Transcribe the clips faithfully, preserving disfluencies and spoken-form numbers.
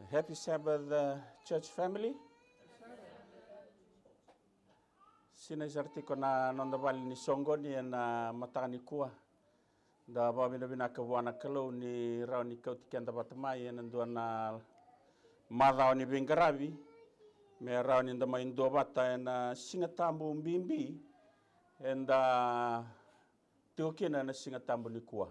Happy Sabbath, uh, church family. Sinai sara tiko na noda vale ni soqoni ena mataka nikua. Da vakavinavinaka vua na Kalou ni rawa ni kauti keda vata mai ena dua na macawa ni veiqaravi, me rawa ni da mai dua vata ena Siga Tabu bibi eda tiko kina ena Siga Tabu nikua.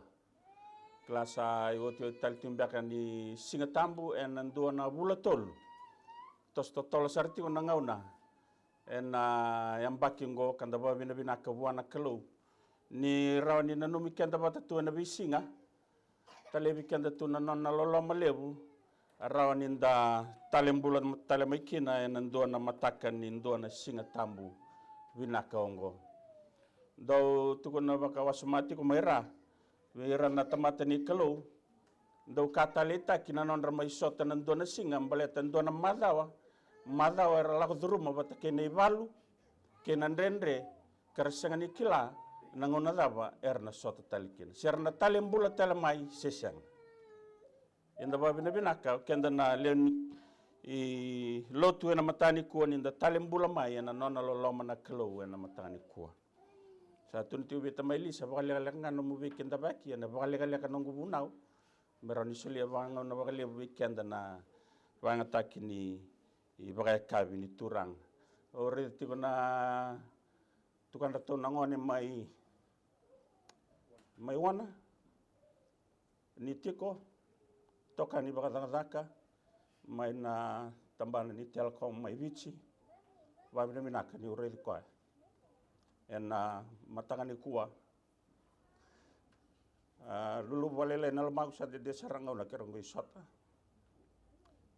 Kila sa iotioti tale tu beka ni Siga Tabu ena dua na vula tolu. Toso totolo sara tiko na gauna ena yabaki oqo, ka da vakavinavinaka vua na Kalou ni rawa ni nanumi keda vata tu ena veisiga. Talevi keda tu na nona loloma levu, a rawa ni da tale bula tale mai kina ena dua na mataka ni dua na Siga Tabu vinaka oqo. Dau tukuna vakawasoma tiko mai ra vei ira na tamata ni Kalou, dau ka taleitaki na nodra mai sota na dua na siga baleta dua na macawa, macawa era lako curuma vata kei na ivalu kei na dredre, ka ra sega ni kila na gauna cava era na sota tale kina, se ra na tale bula tale mai se sega. Eda vakavinavinaka keda na lewe ni lotu ena mataka nikua ni da tale bula mai ena nona loloma na Kalou ena mataka nikua. Sa tukuna tiko vei tamai Lisa, vakalekaleka ga nomu veikidavaki, ena vakalekaleka noqu vunau, me rawa ni solia vakagauna vakalevu vei keda na vakayagataki ni vakayakavi ni Turaga. Au raica tiko na tukadratou na gone mai, mai Wana, ni tiko, toka ni vakacakacaka mai na tabana ni Telecom mai Viti. Vakavinavinaka niu raici koya ena mataka nikua. A, luluvu vakalailai na lomaqu, sa dede sara gauna keirau qai sota.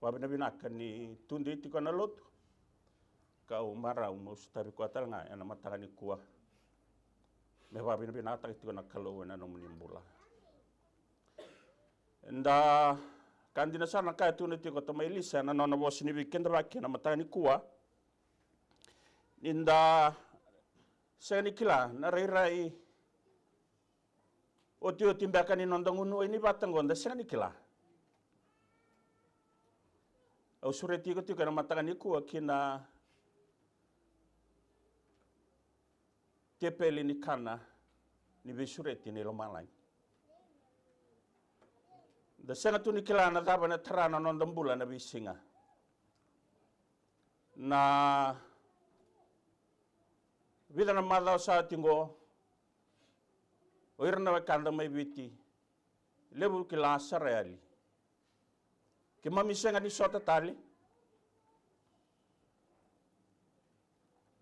Vakavinavinaka ni tudei tiko na lotu, kau marau meu sotavi koya tale ga ena mataka nikua. Me vakavinavinakataki tiko na Kalou ena nomuni bula. Da, ka dina sara na ka e tukuna tiko tamai Lisa ena nona vosa ni veikidavaki ena mataka nikua, ni da sega ni kila na rairai otioti beka ni noda gunu wai ni vata oqo, da sega ni kila. Au sureti iko tiko ena mataka nikua ki na tepeli ni kana ni veisureti ni lomalagi. Da sega tu ni kila na cava ena tara na noda bula ena veisiga. Na vica na macawa sa oti oqo, o ira na wekada mai Viti, levu kila sara e yali. Keimami sega ni sota tale.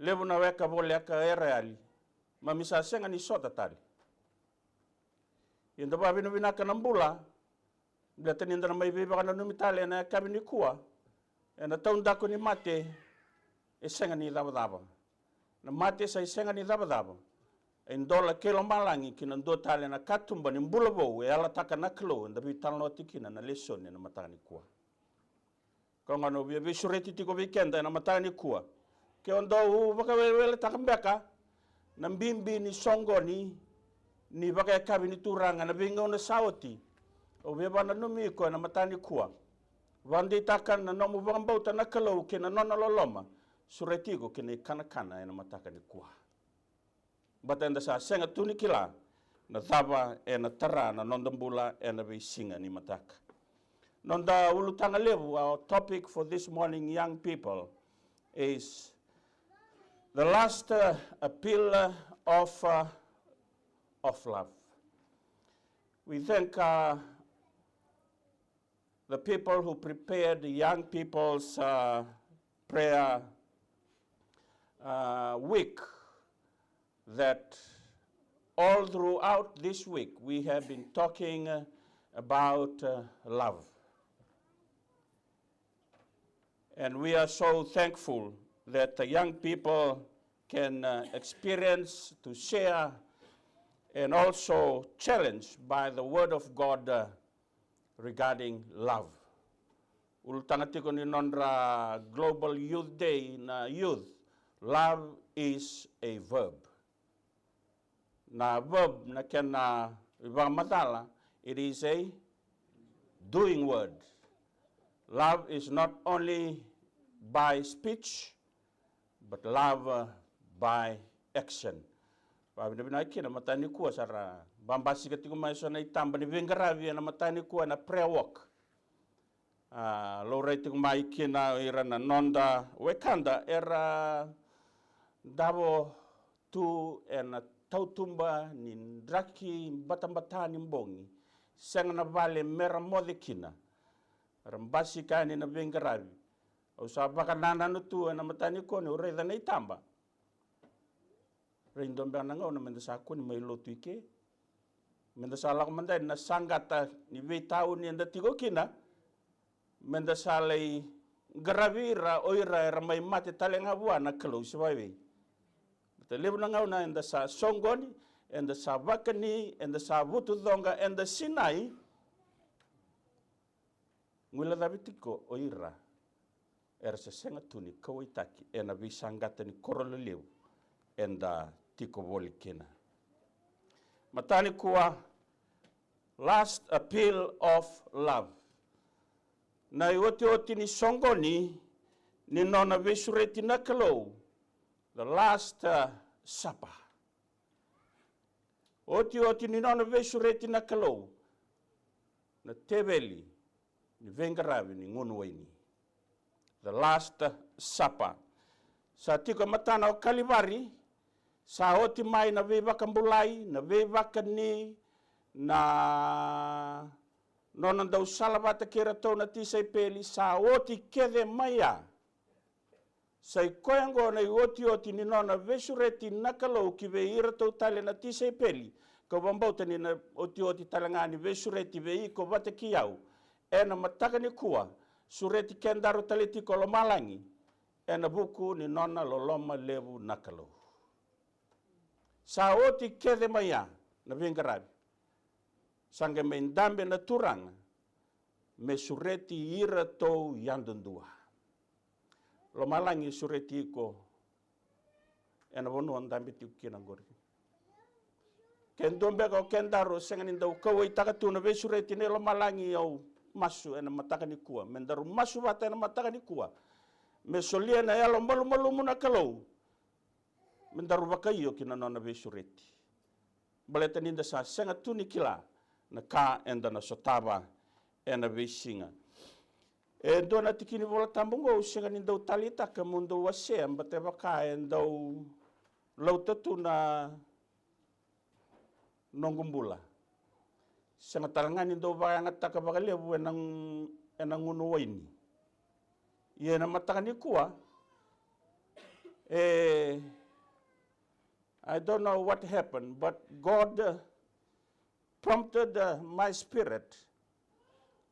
Levu na weka voleka era yali. Mami sa sega ni sota tale. Ia da vakavinavinaka na bula, baleta ni da na mai veivakananumi tale ena yakavi nikua ena taudaku ni mate e sega ni cavacava. Na mate sa i sega ni cavacava, e dola kei lomalagi ki na dua tale na katuba ni bula vou e yalataka na Kalou eda veitalanoa tiko kina na lesoni ena mataka nikua. Ka gona au via veisureti tiko vei keda ena mataka nikua. Ke o dau vakaweleweletaka beka na bibi ni soqoni ni vakayakavi ni Turaga ena veigauna sa oti, au via vakananumi iko ena mataka nikua. Vakadeitaka na nomu vakabauta na Kalou kei na nona loloma, sureti iko ki na ikanakana ena mataka nikua. Baleta eda sa sega tu ni kila na cava ena tara na noda bula ena veisiga ni mataka. Noda ulutaga levu, our topic for this morning, young people, is the last, uh, appeal, uh, of, uh, of love. We thank, uh, the people who prepared the young people's, uh, prayer, uh, week, that all throughout this week we have been talking, uh, about, uh, love. And we are so thankful that the young people can, uh, experience, to share, and also challenged by the Word of God, uh, regarding love. Ulutaga tiko ni nodra Global Youth Day na youth, love is a verb. Na verb na kena ivakamacala, it is a doing word. Love is not only by speech, but love, uh, by action. Vavinavinaka kina mataka nikua sa ra babasika tiko mai eso na itaba ni veiqaravi ena mataka nikua ena prayer walk. A, laurai tiko mai kina o ira na noda wekada era davo tu ena tautuba ni draki batabata ni bogi, sega na vale mera moce kina. Ra basika yani na veiqaravi. Au sa vakanananu tu ena mataka nikua niu raica na itaba. Rairai dua beka na gauna meda sa kua ni mai lotu i ke. Meda sa lako mada yani na saqata ni veitauni eda tiko kina. Meda sa lai qaravi ira o ira era mai mate tale ga vua na Kalou se vakaevei. Baleta levu na gauna eda sa soqoni, eda sa vakani, eda sa vutucoqa, eda sinai. Guilecavi tiko o ira era se sega tu ni kauwaitaki ena veisaqata ni koro lelevu eda tiko voli kina. Mataka nikua, last appeal of love. Na iotioti ni soqoni ni nona veisureti na Kalou, the last, uh, supper. Otioti ni nona veisureti na Kalou na teveli ni veiqaravi ni gunu waini. The Last Supper. Sa tiko e matana o Kalivari, sa oti mai na veivakabulai, na veivakani, na nona dau salavata kei iratou na tisaipeli, sa oti kece mai ya. Sa i koya oqo na iotioti ni nona veisureti na Kalou ki vei iratou tale na tisaipeli. Kau vakabauta ni na otioti tale ga ni veisureti vei iko vata kei au ena mataka nikua. Sureti kedaru tale tiko lomalagi ena vuku ni nona loloma levu na Kalou. Sa oti kece mai ya na veiqaravi. Sa qai mai dabe na Turaga me sureti iratou yadudua. Lomalagi e sureti iko ena vanua o dabe tiko kina oqori. Ke dua beka o kedaru sega ni dau kauwaitaka tu na veisureti nei lomalagi, au masu ena mataka nikua, me daru masu vata ena mataka nikua, me solia na yalo malumalumu na Kalou me daru vakaio ki na nona veisureti. Baleta ni da sa sega tu ni kila na ka eda na sotava ena veisiga. E dua na tikini Vola Tabu oqo au sega ni dau taleitaka meu dau wasea, baleta e vaka e dau lauta tu na noqu bula. Sega tale ga ni dau vakayagataka vakalevu ena, ena gunu waini. Ia ena mataka nikua, e, I don't know what happened, but God, uh, prompted, uh, my spirit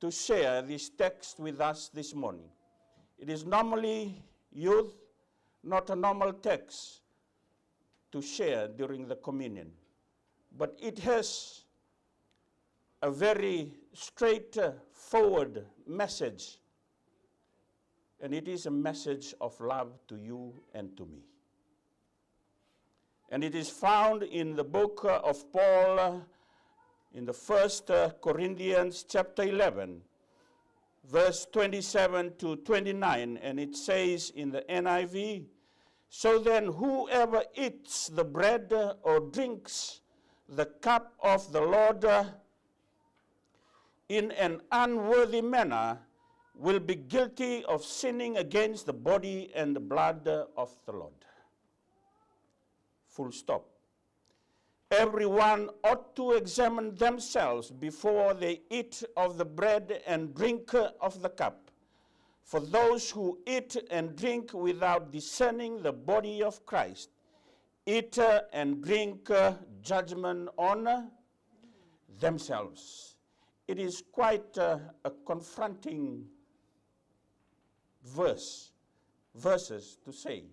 to share this text with us this morning. It is normally used, not a normal text to share during the communion, but it has a very straightforward message, and it is a message of love to you and to me. And it is found in the book of Paul, in the First Corinthians chapter eleven, verse twenty-seven to twenty-nine, and it says in the N I V, "So then, whoever eats the bread or drinks the cup of the Lord in an unworthy manner will be guilty of sinning against the body and the blood of the Lord." Full stop. Everyone ought to examine themselves before they eat of the bread and drink of the cup. For those who eat and drink without discerning the body of Christ eat, uh, and drink, uh, judgment on, uh, themselves. It is quite, uh, a confronting verse, verses to say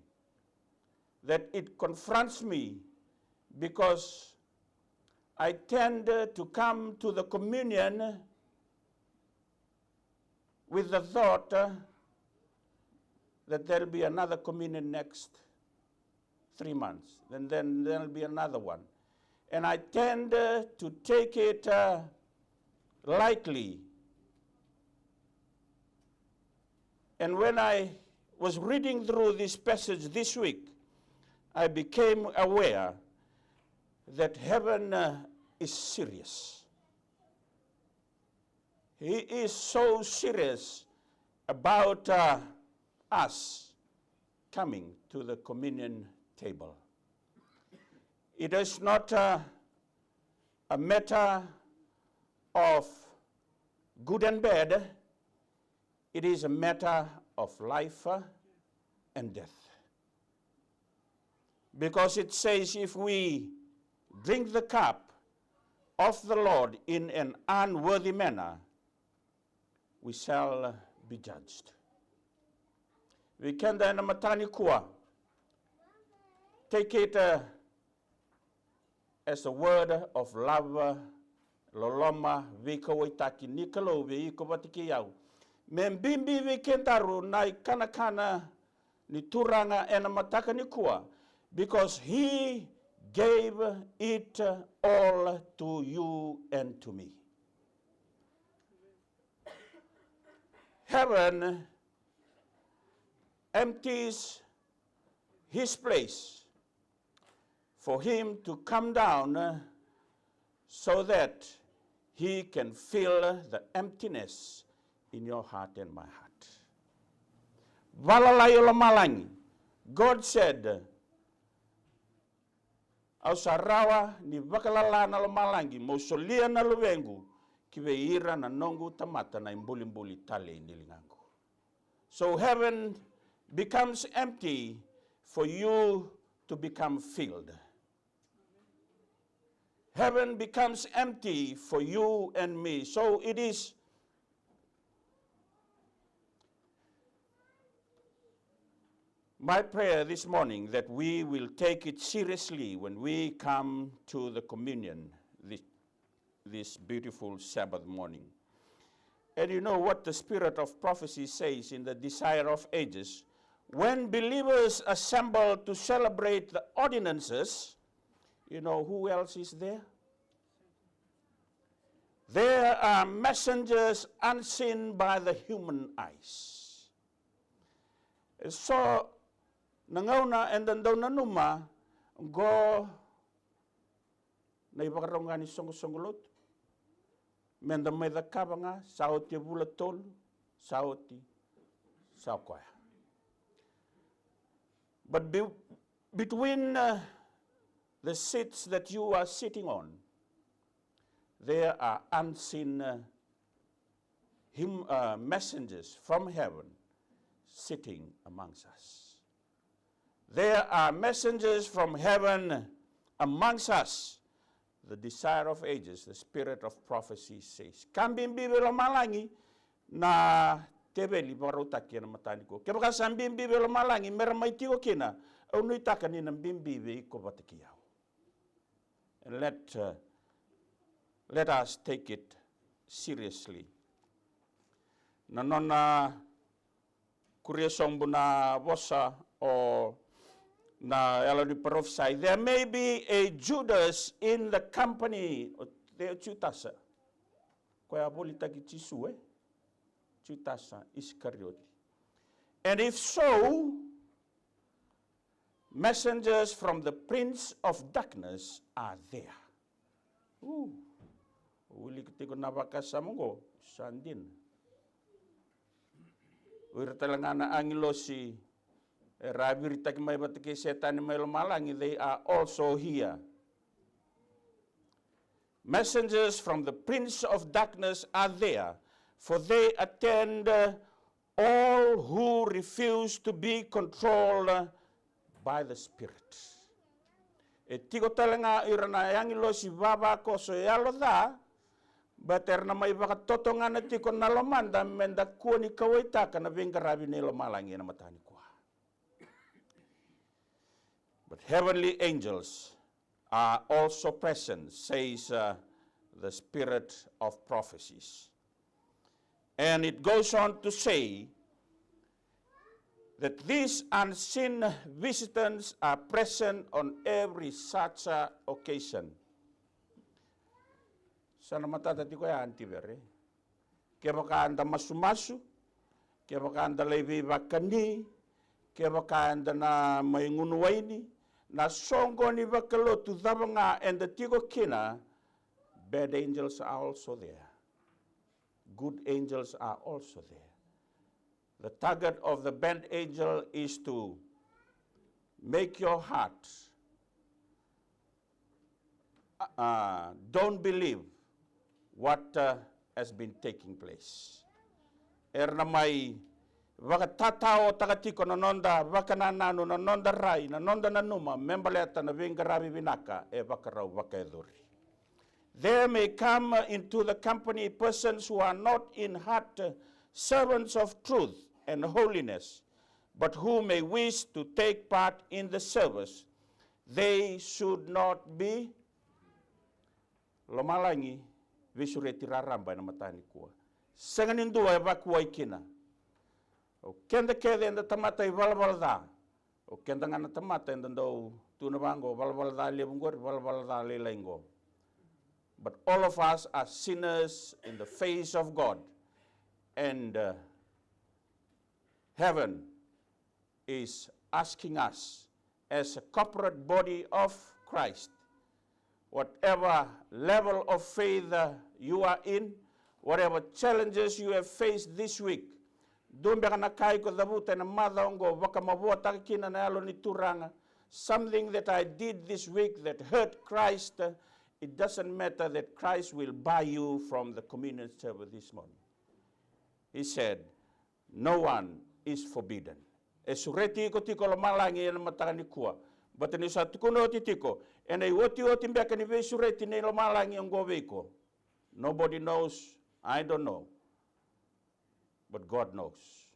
that it confronts me because I tend, uh, to come to the communion with the thought, uh, that there'll be another communion next three months, and then there'll be another one. And I tend, uh, to take it, uh, lightly. And when I was reading through this passage this week, I became aware that heaven, uh, is serious. He is so serious about, uh, us coming to the communion table. It is not, uh, a matter of good and bad. It is a matter of life, uh, and death. Because it says, if we drink the cup of the Lord in an unworthy manner, we shall be judged. Vei keda ena mataka nikua, take it, uh, as a word of love, uh, loloma, veikauwaitaki ni Kalou vei iko vata kei au. Me bibi vei kedaru na ikanakana ni Turaga ena mataka nikua, because he gave it all to you and to me. Heaven empties his place for him to come down, uh, so that he can fill the emptiness in your heart and my heart. Valalai o lomalagi. God said, au sa rawa ni vakalala na lomalagi, mo solia na luvequ ki vei ira na noqu tamata na ibulibuli talei ni ligaqu. So heaven becomes empty for you to become filled. Heaven becomes empty for you and me. So it is my prayer this morning that we will take it seriously when we come to the communion this, this beautiful Sabbath morning. And you know what the spirit of prophecy says in the Desire of Ages? When believers assemble to celebrate the ordinances, you know who else is there? There are messengers unseen by the human eyes. So na gauna eda dau nanuma qo na ivakarau ga ni soqosoqo lotu. Meda mai cakava ga, sa oti e vula tolu, sa oti, sa koya. But be, between, uh, the seats that you are sitting on, there are unseen, uh, him, uh, messengers from heaven sitting amongst us. There are messengers from heaven amongst us. The Desire of Ages, the spirit of prophecy says. Ka bibi vei lomalagi na teveli vakarautaki ena mataka nikua. Kevaka sa bibi vei lomalagi mera mai tiko kina, au nuitaka ni na bibi vei iko vata kei au. And let, uh, let us take it seriously. Na nona kuria sobu na vosa o na yalo ni parofisai. There may be a Judas in the company. O cei o Jutasa? Koya a volitaki Jisu, e? Jutasa Isikarioti. And if so, messengers from the prince of darkness are there. U, wilika tiko na vakasama oqo, sa dina. O ira tale ga na agilosi era a viritaki mai vata kei Setani mai lomalagi, they are also here. Messengers from the prince of darkness are there, for they attend, uh, all who refuse to be controlled by the Spirit. E tiko tale ga ira na agilosi vavakoso e yalo ca, but era na mai vakatotogana tiko na lomada meda kua ni kauwaitaka na veiqaravi ni lomalagi ena mataka nikua. But heavenly angels are also present, says, uh, the spirit of prophecies. And it goes on to say that these unseen visitants are present on every such, uh, occasion. Sa na matata tiko ya, Aunty Vere. Kevaka da masumasu, Kevaka da lai veivakani, kevaka eda na mai gunu waini, na soqo ni vakalotu cava ga eda tiko kina, bad angels are also there. Good angels are also there. The target of the bad angel is to make your heart, uh, don't believe what, uh, has been taking place. Era na mai vakatataotaka tiko na noda vakanananu, na noda rai, na noda nanuma me baleta na veiqaravi vinaka e vakarau vakayacori. There may come into the company persons who are not in heart servants of truth and holiness, but who may wish to take part in the service. They should not be. Lomalagi, veisureti raraba ena mataka nikua. Sega ni dua e vakuai kina. O keda kece eda tamata ivalavala ca. O keda ga na tamata eda dau tukuna vaqo, valavala ca levu qori, valavala ca lailai qo. But all of us are sinners in the face of God. And, uh, heaven is asking us as a corporate body of Christ, whatever level of faith, uh, you are in, whatever challenges you have faced this week, dua beka na ka iko cavuta ena macawa oqo, vakamavoataka kina na Yalo ni Turaga, something that I did this week that hurt Christ, uh, it doesn't matter, that Christ will buy you from the communion table this morning. He said, "No one is forbidden." E sureti iko tiko lomalagi ena mataka nikua. Baleta ni sa tukuna oti tiko, ena iotioti beka ni veisureti nei lomalagi oqo vei iko. Nobody knows, I don't know. But God knows.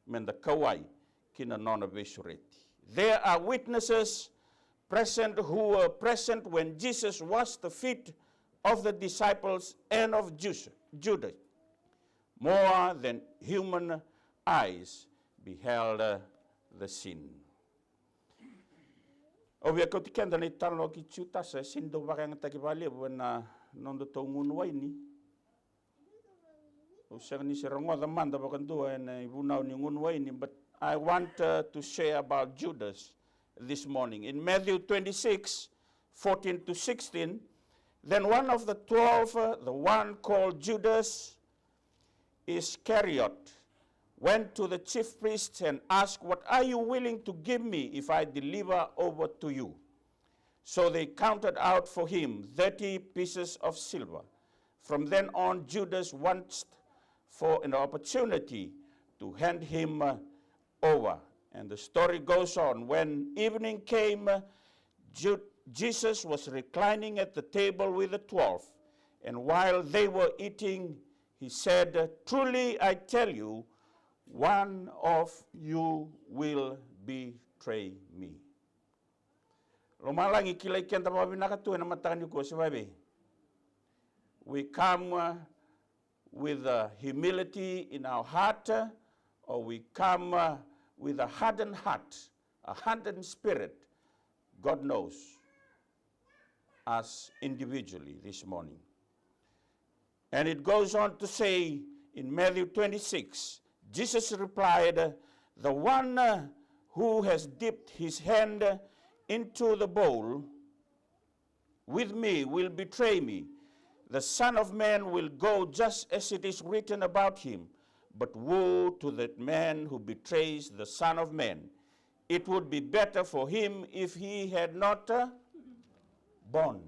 Meda kauwai ki na nona veisureti. There are witnesses present who were present when Jesus washed the feet of the disciples and of Jus-, Judas. More than human eyes beheld, uh, the scene. Au via kauti keda na italanoa kei Jutasa, e sega ni dau vakayagataki vakalevu ena nodatou gunu waini. Au sega ni se rogoca mada vakadua ena ivunau ni gunu waini, but I want, uh, to share about Judas this morning. In Matthew twenty-six, fourteen to sixteen, then one of the twelve, uh, the one called Judas Iscariot, went to the chief priests and asked, "What are you willing to give me if I deliver over to you?" So they counted out for him thirty pieces of silver. From then on, Judas watched for an opportunity to hand him, uh, over. And the story goes on. When evening came, uh, Ju-, Jesus was reclining at the table with the twelve. And while they were eating, he said, "Truly I tell you, one of you will betray me." Lomalagi kilai keda vakavinaka tu ena mataka nikua, se vakaevei? We come, uh, with, uh, humility in our heart, uh, or we come, uh, with a hardened heart, a hardened spirit. God knows us individually this morning. And it goes on to say in Matthew twenty-six, Jesus replied, "The one, uh, who has dipped his hand into the bowl with me will betray me. The Son of Man will go just as it is written about him. But woe to that man who betrays the Son of Man. It would be better for him if he had not, uh, born."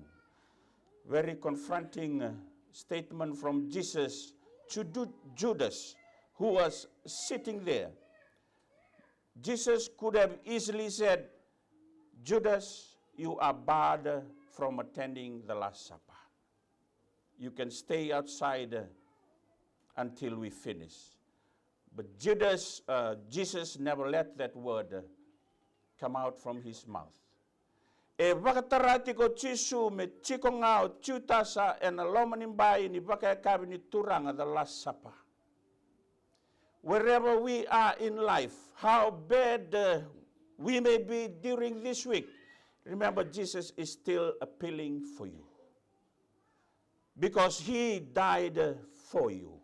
Very confronting, uh, statement from Jesus to Ju-, Judas, who was sitting there. Jesus could have easily said, "Judas, you are barred from attending the Last Supper. You can stay outside, uh, until we finish." But Judas, uh, Jesus never let that word, uh, come out from his mouth. E vakatara tiko o Jisu me tiko ga o Jutasa ena loma ni bai ni vakayakavi ni Turaga, the Last Supper. Wherever we are in life, how bad, uh, we may be during this week, remember, Jesus is still appealing for you. Because he died, uh, for you.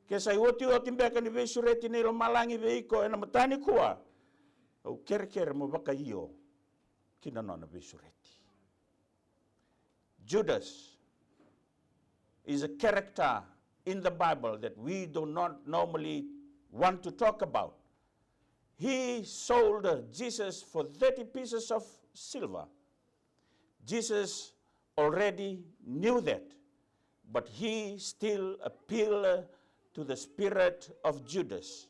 Ke sa iotioti beka ni veisureti nei lomalagi vei iko ena mataka nikua, au kerekere mo vakaio ki na nona veisureti. Judas is a character in the Bible that we do not normally want to talk about. He sold Jesus for thirty pieces of silver. Jesus already knew that, but he still appealed to the spirit of Judas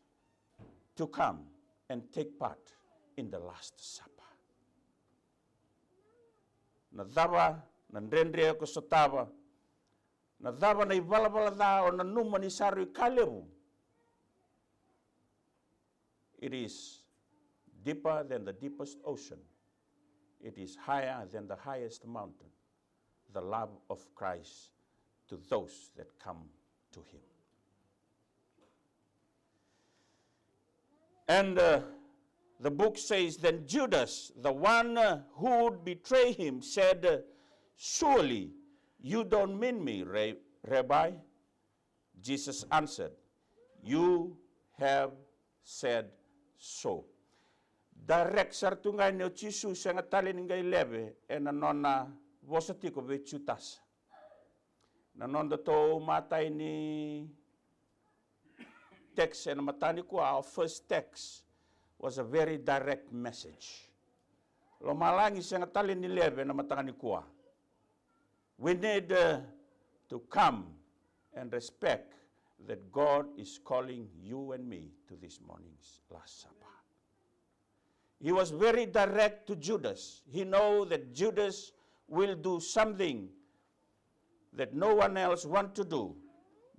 to come and take part in the Last Supper. Na cava na dredre ko sotava, na cava na ivalavala ca o nanuma ni sa rui ka levu, it is deeper than the deepest ocean. It is higher than the highest mountain. The love of Christ to those that come to him. And uh, the book says, then Judas, the one uh, who would betray him, said, uh, surely you don't mean me, Ra- Rabbi. Jesus answered, you have said so. Direct sara tu ga ni o Jisu sega tale ni qai leve ena nona vosa tiko vei Jutasa. Na noda tou matai ni text ena mataka nikua, our first text was a very direct message. Lomalagi sega tale ni leve ena mataka nikua. We need uh, to come and respect that God is calling you and me to this morning's Last Supper. He was very direct to Judas. He know that Judas will do something that no one else want to do.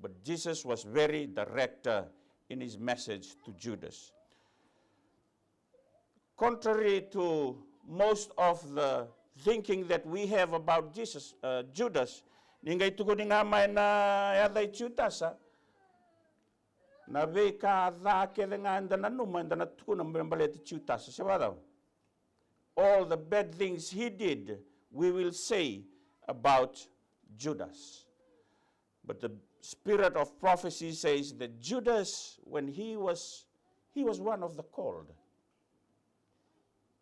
But Jesus was very direct uh, in his message to Judas. Contrary to most of the thinking that we have about Jesus, uh, Judas, ni qai tukuni ga mai na yaca i Jutasa, na veika ca kece ga eda nanuma eda na tukuna me baleti Jutasa, se vakacava? All the bad things he did, we will say about Judas. But the spirit of prophecy says that Judas, when he was, he was one of the called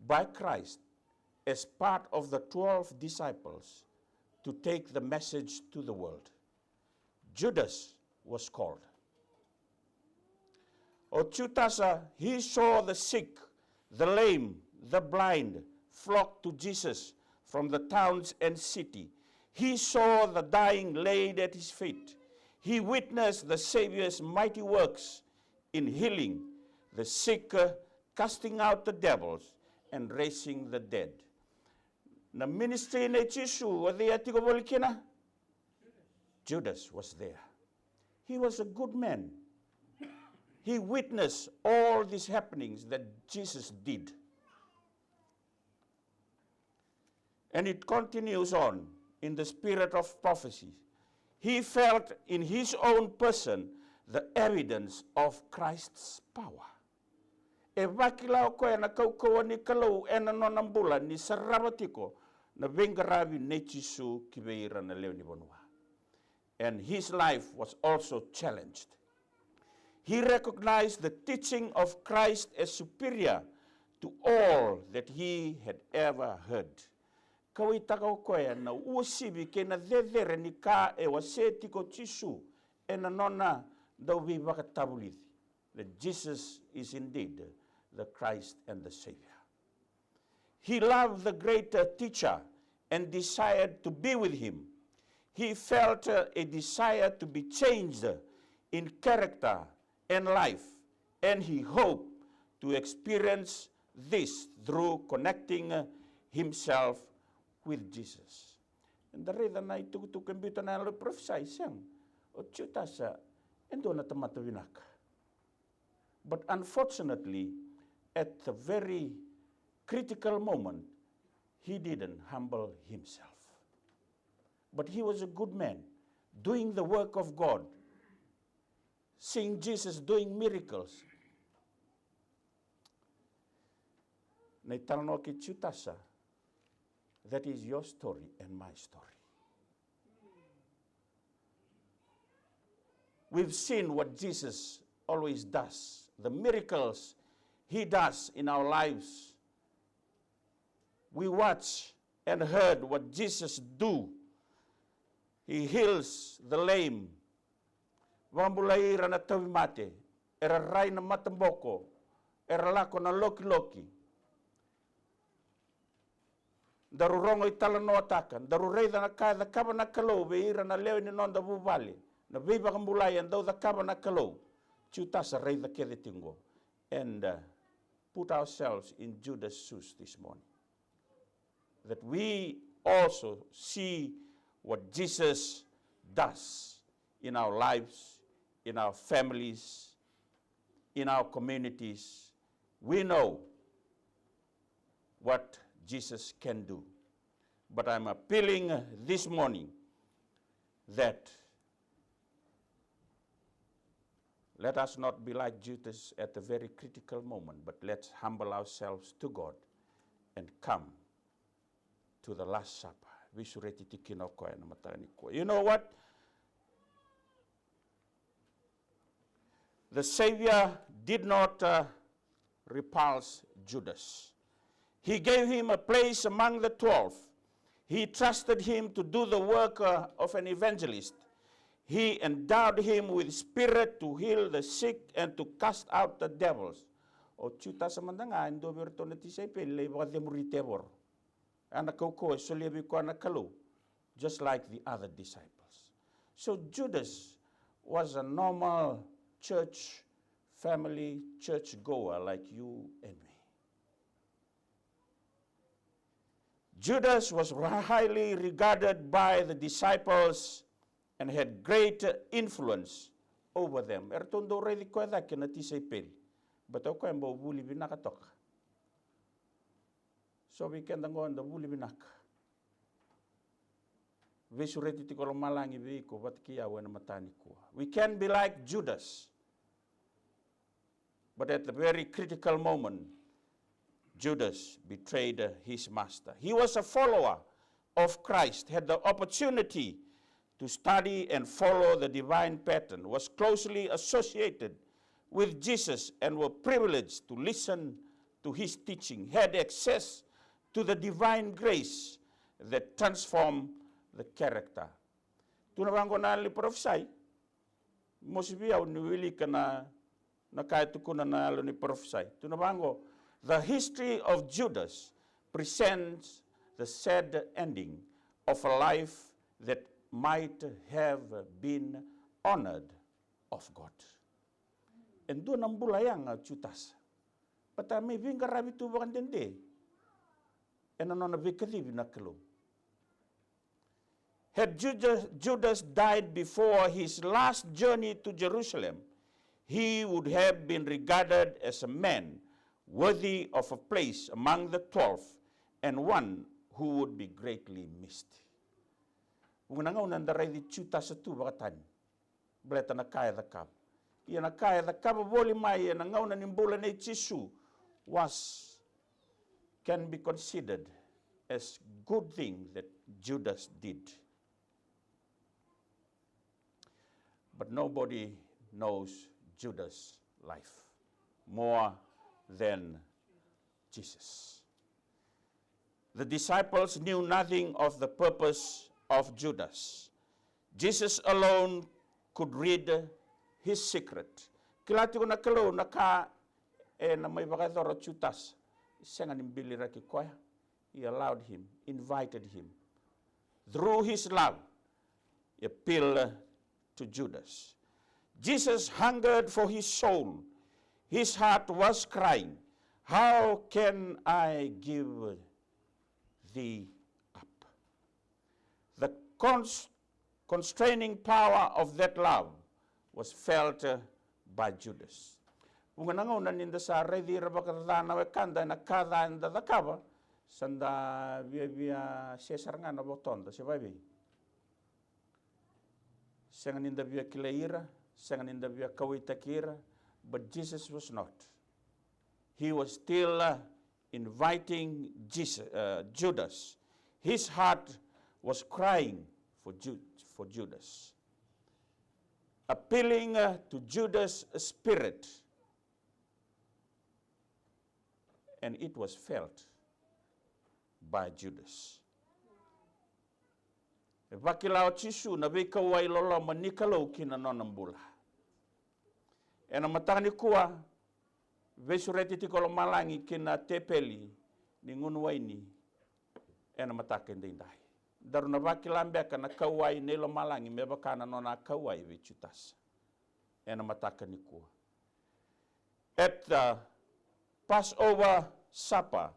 by Christ as part of the twelve disciples to take the message to the world. Judas was called. O Jutasa, he saw the sick, the lame, the blind flock to Jesus from the towns and city. He saw the dying laid at his feet. He witnessed the Savior's mighty works in healing the sick, uh, casting out the devils, and raising the dead. Na ministry nei Jisu, o cei a tiko voli kina? Judas was there. He was a good man. He witnessed all these happenings that Jesus did. And it continues on in the spirit of prophecy. He felt in his own person the evidence of Christ's power. E vakila o koya na kaukauwa ni Kalou ena nona bula ni sarava tiko na veiqaravi nei Jisu ki vei ira na lewe ni vanua. And his life was also challenged. He recognized the teaching of Christ as superior to all that he had ever heard. Kauaitaka o koya na uasivi kei na cecere ni ka e wasea tiko o Jisu ena nona dau veivakatavulici. That Jesus is indeed the Christ and the Savior. He loved the great teacher and desired to be with him. He felt a desire to be changed in character and life, and he hoped to experience this through connecting himself with Jesus. Eda raica na itukutuku e biuta na yalo parofisai, sega? O Jutasa e dua na tamata vinaka. But unfortunately, at the very critical moment, he didn't humble himself. But he was a good man, doing the work of God, seeing Jesus doing miracles. Na italanoa kei Jutasa, that is your story and my story. We've seen what Jesus always does, the miracles he does in our lives. We watch and heard what Jesus do. He heals the lame. Vakabulai ira na tauvimate, era rai na mataboko, era lako na lokiloki. Daru rogo italanoataka, daru raica na ka e cakava na Kalou vei ira na lewe ni noda vuvale, na veivakabulai e dau cakava na Kalou. Jutasa, raica kece tiko qo. And uh, put ourselves in Judas' shoes this morning, that we also see what Jesus does in our lives, in our families, in our communities. We know what Jesus can do. But I'm appealing this morning that let us not be like Judas at a very critical moment, but let's humble ourselves to God and come to the Last Supper. Veisureti tiko kina o koya ena mataka nikua. You know what? The Savior did not uh, repulse Judas. He gave him a place among the twelve. He trusted him to do the work uh, of an evangelist. He endowed him with spirit to heal the sick and to cast out the devils. O Jutasa mada ga e dua vei iratou na tisaipeli lai vakacemuri tevoro. A na kaukauwa e solia vei koya na Kalou, just like the other disciples. So Judas was a normal church family, church goer like you and me. Judas was highly regarded by the disciples and had great influence over them. Eratou dau raici koya cake na tisaipeli. Baleta o koya e bau vuli vinaka toka. So vei keda qo da vuli vinaka. Veisureti tiko lomalagi vei iko vata kei au ena mataka nikua. We can be like Judas. But at the very critical moment, Judas betrayed uh, his master. He was a follower of Christ, had the opportunity to study and follow the divine pattern, was closely associated with Jesus and were privileged to listen to his teaching, had access to the divine grace that transformed the character. Tu na vaqo na yalo ni parofisai. Mosi vei au ni wilika na, na ka e tukuna na yalo ni parofisai. Tu na vaqo, the history of Judas presents the sad ending of a life that might have been honored of God. E dua na bula yaga o Jutasa. Baleta me veiqaravi tu vakadede ena nona veikacivi na Kalou. Had Judas, Judas died before his last journey to Jerusalem, he would have been regarded as a man worthy of a place among the twelve and one who would be greatly missed. Vuqa na gauna da raici Jutasa tu vakatani. Baleta na ka e cakava. Ia na ka e cakava voli mai ena gauna ni bula nei Jisu was, can be considered as good thing that Judas did. But nobody knows Judas' life more than Jesus. The disciples knew nothing of the purpose of Judas. Jesus alone could read his secret. Kila tiko na Kalou na ka e na mai vakayacora o Jutasa. Sega ni biliraki koya. He allowed him, invited him. Through his love, he appealed to Judas. Jesus hungered for his soul. His heart was crying, "How can I give thee up?" The cons- constraining power of that love was felt uh, by Judas. Vuqa na gauna ni da sa raici ira vakacaca na wekada ena ka ca eda cakava, sa da viavia se sara ga na votoda se vavei. Sega ni da via kilai ira, sega ni da via kauwaitaki ira, but Jesus was not. He was still uh, inviting Jesus, uh, Judas. His heart was crying for, Ju- for Judas. appealing uh, to Judas' spirit, and it was felt by Judas. E vakila o Jisu na veikauwai loloma ni Kalou ki na nona bula. Ena mataka nikua, veisureti tiko lomalagi ki na tepeli ni gunu waini ena mataka edaidai. Daru na vakila beka na kauwai nei lomalagi me vaka na nona kauwai vei Jutasa ena mataka nikua. At the Passover supper,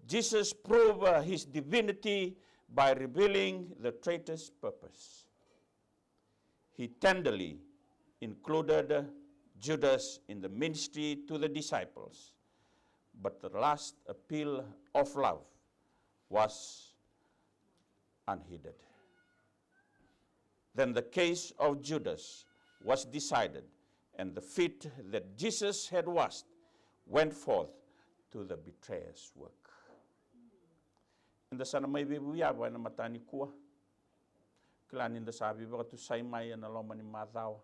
Jesus proved uh, his divinity by revealing the traitor's purpose. He tenderly included Judas in the ministry to the disciples, but the last appeal of love was unheeded. Then the case of Judas was decided, and the feet that Jesus had washed went forth to the betrayer's work. Eda sa na mai veivuyava ena mataka nikua. Kila ni da sa veivakatusai mai ena loma ni macawa.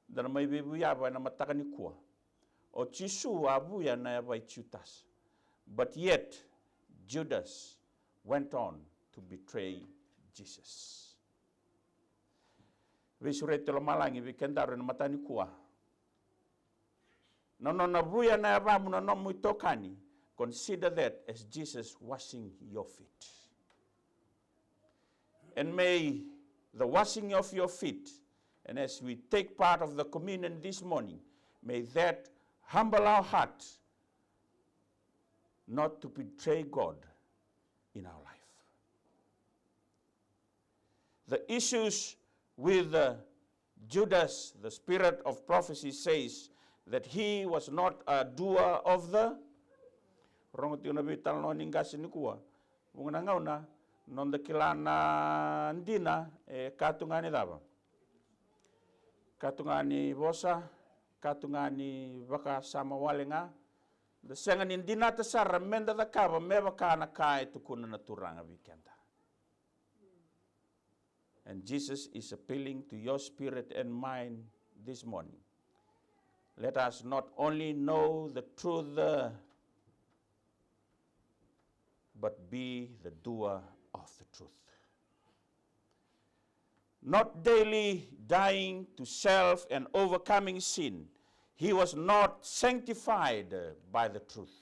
Da na mai veivuyava ena mataka nikua. O Jisu a vuya na yavai Jutasa. But yet, Judas went on to betray Jesus. Veisureti lomalagi vei kedaru ena mataka nikua. Na nona vuya na yavamu na nomu itokani, consider that as Jesus washing your feet. And may the washing of your feet, and as we take part of the communion this morning, may that humble our heart not to betray God in our life. The issues with uh, Judas, the spirit of prophecy says that he was not a doer of the. Rogo tiko na veitalanoa ni qase nikua. Vuqa na gauna, noda kila na dina, e ka tu ga ni cava? Ka tu ga ni vosa, ka tu ga ni vakasama wale ga. Da sega ni dinata sara meda cakava me vaka na ka e tukuna na Turaga vei keda. And Jesus is appealing to your spirit and mind this morning. Let us not only know the truth, uh, but be the doer of the truth. Not daily dying to self and overcoming sin, he was not sanctified by the truth.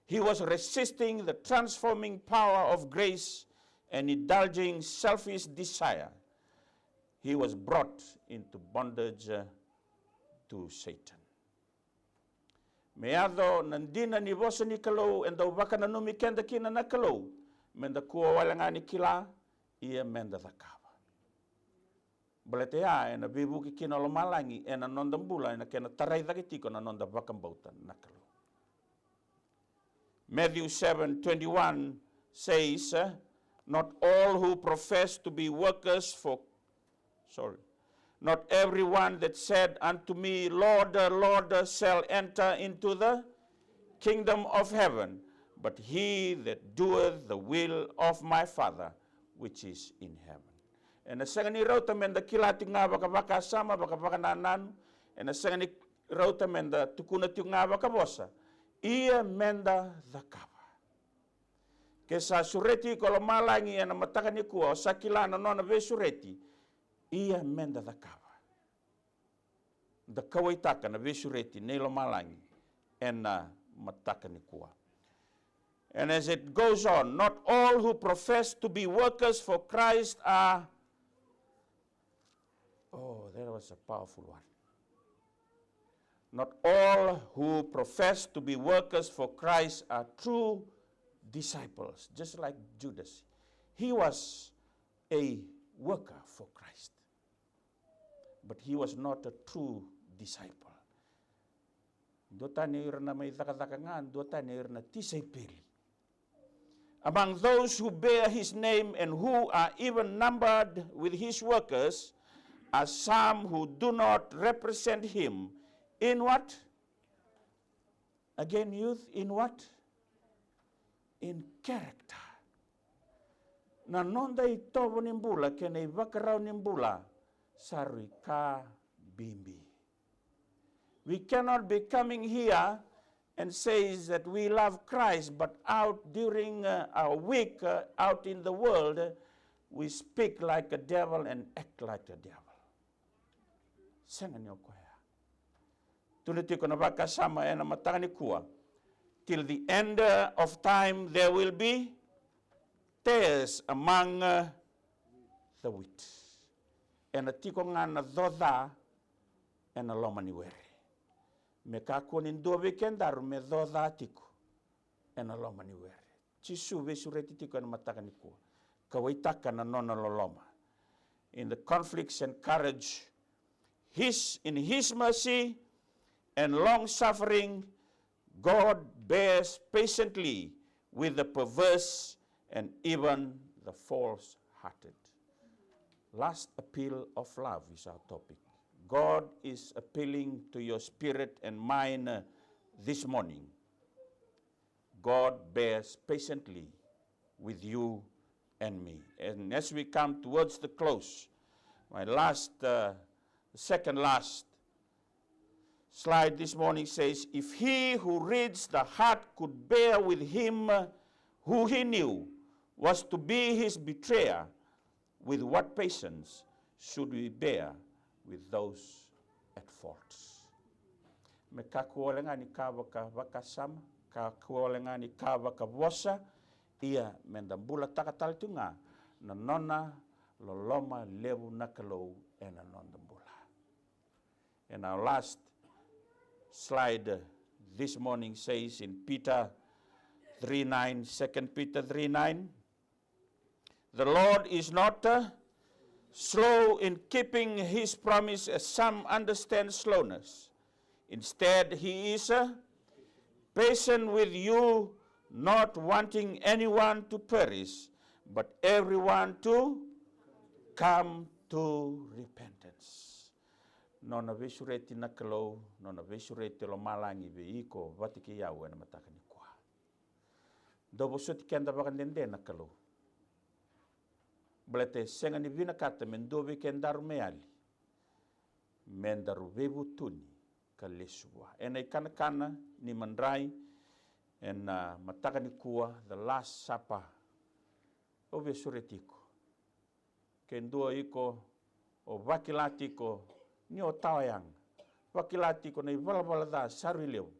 He was resisting the transforming power of grace and indulging selfish desire. He was brought into bondage uh, to Satan. Me yaco na dina ni vosa ni Kalou e dau vakananumi keda kina na Kalou, meda kua wale ga ni kila, ia meda cakava. Baleta ya ena veivuke kina o lomalagi ena noda bula, ena kena tarai cake tiko na noda vakabauta na Kalou. Matthew seven twenty-one says, uh, not all who profess to be workers for, sorry, not everyone that said unto me, Lord, Lord, shall enter into the kingdom of heaven, but he that doeth the will of my Father which is in heaven. Ena sega ni rauta meda kila tiko ga vakavakasama, vakavakanananu, ena sega ni rauta meda tukuna tiko ga vakavosa, ia meda cakava. Ke sa sureti iko lomalagi ena mataka nikua, o sa kila na nona veisureti, ia meda cakava. Da kauwaitaka na veisureti nei lomalagi ena mataka nikua. And as it goes on, not all who profess to be workers for Christ are. Oh, that was a powerful one. Not all who profess to be workers for Christ are true disciples, just like Judas. He was a worker for Christ, but he was not a true disciple. Dua tani o ira na mai cakacaka ga, dua tani o ira na tisaipeli. Among those who bear his name and who are even numbered with his workers are some who do not represent him in what? Again, youth, in what? In character. Na noda itovo ni bula kei na ivakarau ni bula Sa rui ka bibi. We cannot be coming here and says that we love Christ, but out during uh, our week uh, out in the world, uh, we speak like a devil and act like a devil. Sega ni o koya. Tukuna tiko na vakasama ena mataka nikua. Till the end uh, of time there will be tears among uh, the wheat. Ena tiko ga na coca ena loma ni were. Me kakua ni dua vei kedaru me coca tiko ena loma ni were. Jisu veisureti tiko ena mataka nikua. Kauwaitaka na nona loloma. In the conflicts and courage, his, in his mercy and long suffering, God bears patiently with the perverse and even the false hearted. Last appeal of love is our topic. God is appealing to your spirit and mine uh, this morning. God bears patiently with you and me. And as we come towards the close, my last, uh, second last slide this morning says, if he who reads the heart could bear with him uh, who he knew was to be his betrayer, with what patience should we bear with those at fault? Me kakua wale ga ni ka vaka vakasama, kakua wale ga ni ka vakavosa, ia me da bulataka tale tu ga na nona loloma levu na Kalou ena noda bula. And our last slide uh, this morning says in Peter three nine, Second Peter three nine, the Lord is not uh, slow in keeping his promise as some understand slowness. Instead, he is uh, patient with you, not wanting anyone to perish, but everyone to come to repentance. Nona veisureti na Kalou, nona veisureti o lomalagi vei iko vata kei au ena mataka nikua. Dau vosoti keda vakadede na Kalou. Baleta e sega ni vinakata me dua vei kedaru me yali, me daru veivutuni ka lesu vua. Ena ikanakana ni madrai ena mataka nikua, the Last Supper. Au via sureti iko. Ke dua iko o vakila tiko ni o tawayaga, vakila tiko na ivalavala ca sa rui levu,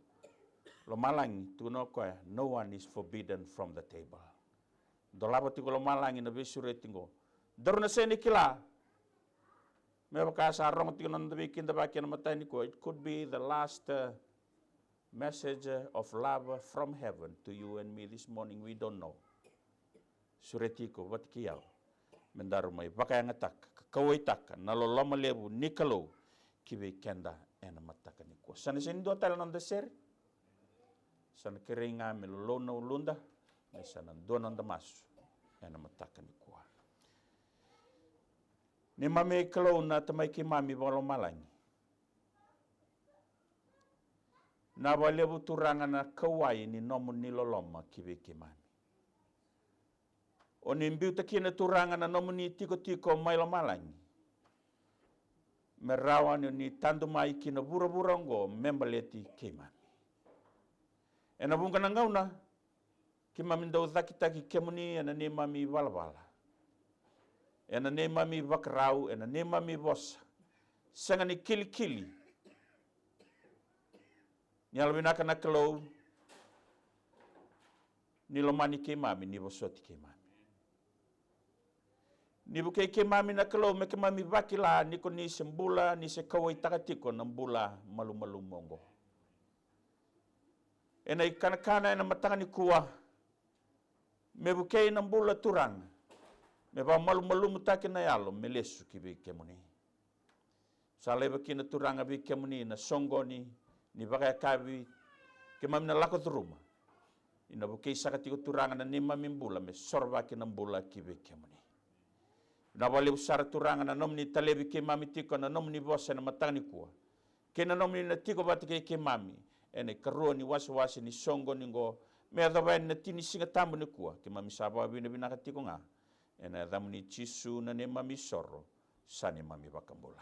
lomalagi tukuna o koya, no one is forbidden from the table. Dolava tiko lomalagi na veisureti qo. Daru na sega ni kila. Me vaka sa rogo tiko na noda veikidavaki ena mataka nikua, it could be the last uh, message of love from heaven to you and me this morning, we don't know. Sureti iko vata kei au me daru mai vakayagataka ka kauwaitaka na loloma levu ni Kalou ki vei keda ena mataka nikua. Sa na sega ni dua tale na noda sere. Sa na kerei ga me lolou na uluda, me sa na dua na noda masu ena mataka nikua. Neimami Kalou na Tamai keimami vakalomalagi. Na vakalevu Turaga na kauwai ni nomuni loloma ki vei keimami. O ni biuta kina Turaga na nomuni tikotiko mai lomalagi. Me rawa ni o ni tadu mai ki na vuravura oqo me baleti keimami. Ena vuqa na gauna keimami dau cakitaki kemuni ena neimami valavala, ena neimami vakarau, ena neimami vosa. Sega ni kilikili. Ni yalovinaka na Kalou, ni lomani keimami, ni vosoti keimami. Ni vukei keimami na Kalou me keimami vakila ni ko ni se bula, ni se kauwaitaka tiko na bula malumalumu oqo. Ena ikanakana ena mataka nikua, me vukei na bula Turaga, me vakamalumalumutaki na yalo me lesu ki vei kemuni. Sa laiva kina Turaga vei kemuni na soqoni ni vakayakavi keimami na lako curuma. Ina vukei saka tiko Turaga na neimami bula me sorovaki na bula ki vei kemuni. Na vakalevu sara Turaga na nomuni talevi keimami tiko na nomuni vosa ena mataka nikua. Kei na nomuni na tiko vata kei keimami ena ikarua ni wasewase ni soqoni oqo me yacova yani na tini siga tabu nikua, keimami sa vakavinavinaka tiko ga. Ena yacamuni Jisu na neimami isoro, sa neimami vakabula.